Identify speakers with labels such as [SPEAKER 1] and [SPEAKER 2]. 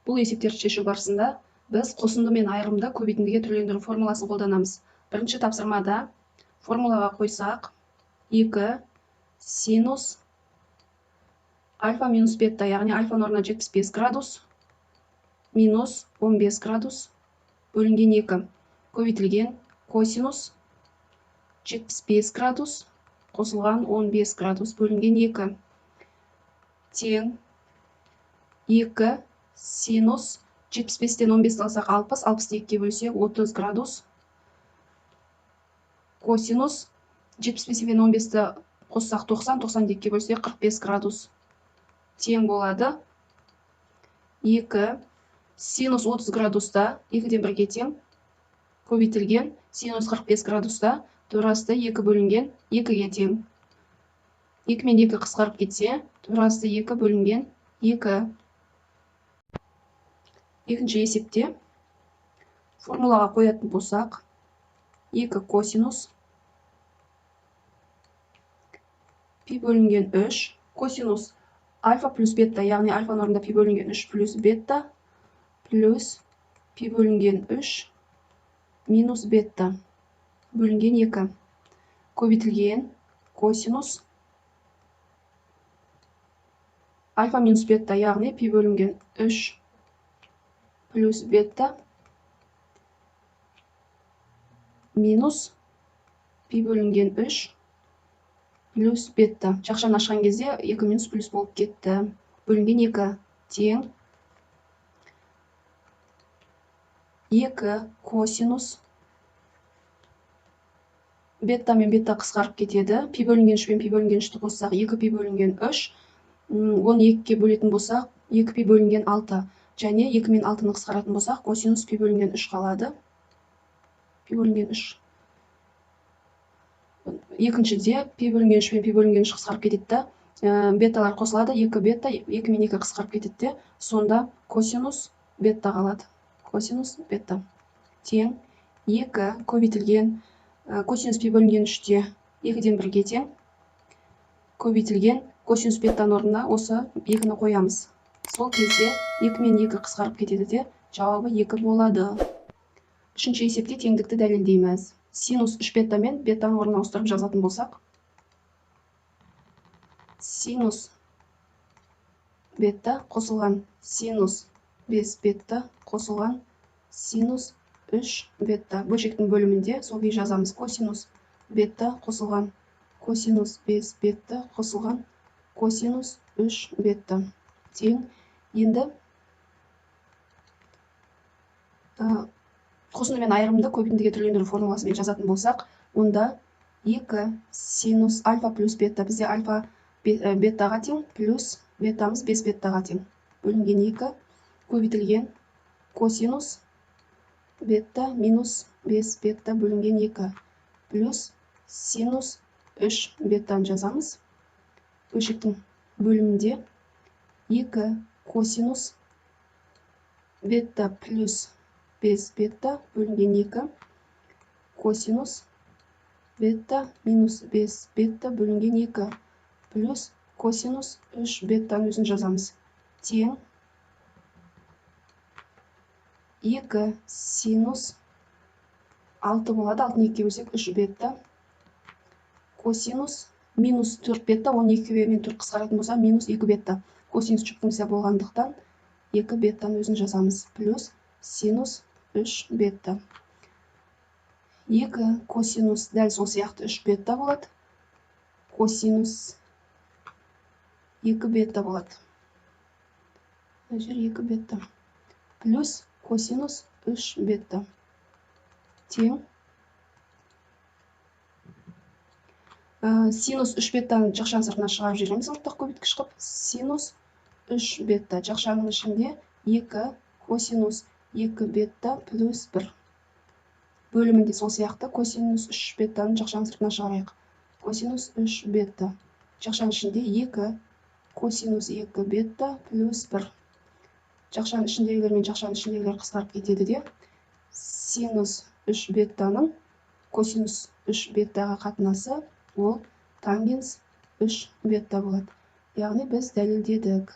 [SPEAKER 1] Бұл есептерді шешу барысында біз қосынды мен айырымды көбейтіндіге түрлендіру формуласын қолданамыз. Бірінші тапсырмада формулаға қойсақ, 2 синус альфа минус бета, яғни альфаның орнына 75 градус минус 15 градус бөлінген 2 көбейтілген косинус 75 градус қосылған 15 градус бөлінген 2 тең 2 синус 75-тен 15 алсақ 60, 60-ты 2-ге бөлсек 30 градус косинус 75 пен 15-ті қоссақ 90, 90-ды 2-ге бөлсек 45 градус тең болады. 2 синус 30 градуста 2-ден 1-ге тең көбейтілген синус 45 градуста турасты 2 бөлінген 2-ге тең. 2 мен 2 қысқарып кетсе, турасты 2 бөлінген 2. Екінші есепте формулаға қоятын болсақ, 2 косинус пи бөлінген 3 косинус альфа плюс бета, яғни альфаның орнында пи бөлінген 3 плюс бета плюс пи бөлінген 3 минус бета бөлінген 2 көбейтілген косинус альфа минус бета, яғни пи бөлінген 3 плюс бета минус пи бөлінген 3 плюс бета. Жақшаны ашқан кезде 2 минус плюс болып кетті. Бөлінген 2 тең 2 косинус бета мен бета қысқарып кетеді. Пи бөлінген 3 пен пи бөлінген 3-ті қоссақ 2 пи бөлінген 3, оны 2-ге бөлетін болсақ 2 пи бөлінген 6. Және 2 мен 6-ны қысқаратын болсақ, косинус пи бөлінген 3 қалады. Пи бөлінген 3. Екіншіде пи бөлінген 3 пен пи бөлінген 3 қысқарып кетеді да, беталар қосылады, 2 бета, 2 мен 2 қысқарып кетеді де, сонда косинус бета қалады. Косинус бета тең 2 көбейтілген косинус пи бөлінген 3-те 2-ден 1-ге тең көбейтілген косинус бетаның орнына осы 2-ні қоямыз. Сол кезде 2 мен 2 қысқарып кетеді де, жауабы 2 болады. Үшінші есепте теңдікті дәлелдейміз. Синус 3 бета мен бетаның орнына ауыстырып жазатын болсақ, синус бета қосылған синус 5 бета қосылған синус 3 бета. Бөлшектің бөлімінде сол күйі жазамыз. Косинус бета қосылған косинус 5 бета қосылған косинус 3 бета тең. Енді қосынды мен айырымды көбейтіндіге түрлендіру формуласымен жазатын болсақ, онда 2 синус альфа плюс бета, бізде альфа бетаға тең, плюс бетамыз 5 бетаға тең, бөлінген 2 көбейтілген косинус бета минус 5 бета бөлінген 2 плюс синус 3 бетаны жазамыз. Бөлшектің бөлімінде 2 косинус бета плюс 5 бета бөлінген 2 косинус бета минус 5 бета бөлінген 2 плюс косинус 3 бетаны өзін жазамыз. Тең 2 синус 6 болады, 6-ны 2-ге бөлсек 3 бета косинус минус 4 бета, оны 2 мен 4 қысқаратын болса минус 2 бета. Косинус жұп функция болғандықтан 2 бетаны өзін жазамыз. Плюс синус 3 бета. 2 косинус дәл сол сияқты 3 бета болады. Косинус 2 бета болады. Мына жер 2 бета. Плюс косинус 3 бета. Тең синус 3 бетаны жақшаның сыртына шығарып жібереміз, ортақ көбейткіш қылып. Синус 3 бета жақшаның ішінде 2 косинус 2 бета плюс 1. Бөлімінде сол сияқты косинус 3 бетаны жақшаның сыртына шығарайық. Косинус 3 бета жақшаның ішінде 2 косинус 2 бета плюс 1. Жақшаның ішіндегілер мен жақшаның ішіндегілер қысқарып кетеді де, синус 3 бетаның косинус 3 бетаға қатынасы ол тангенс 3 бета болады. Яғни біз дәлелдедік.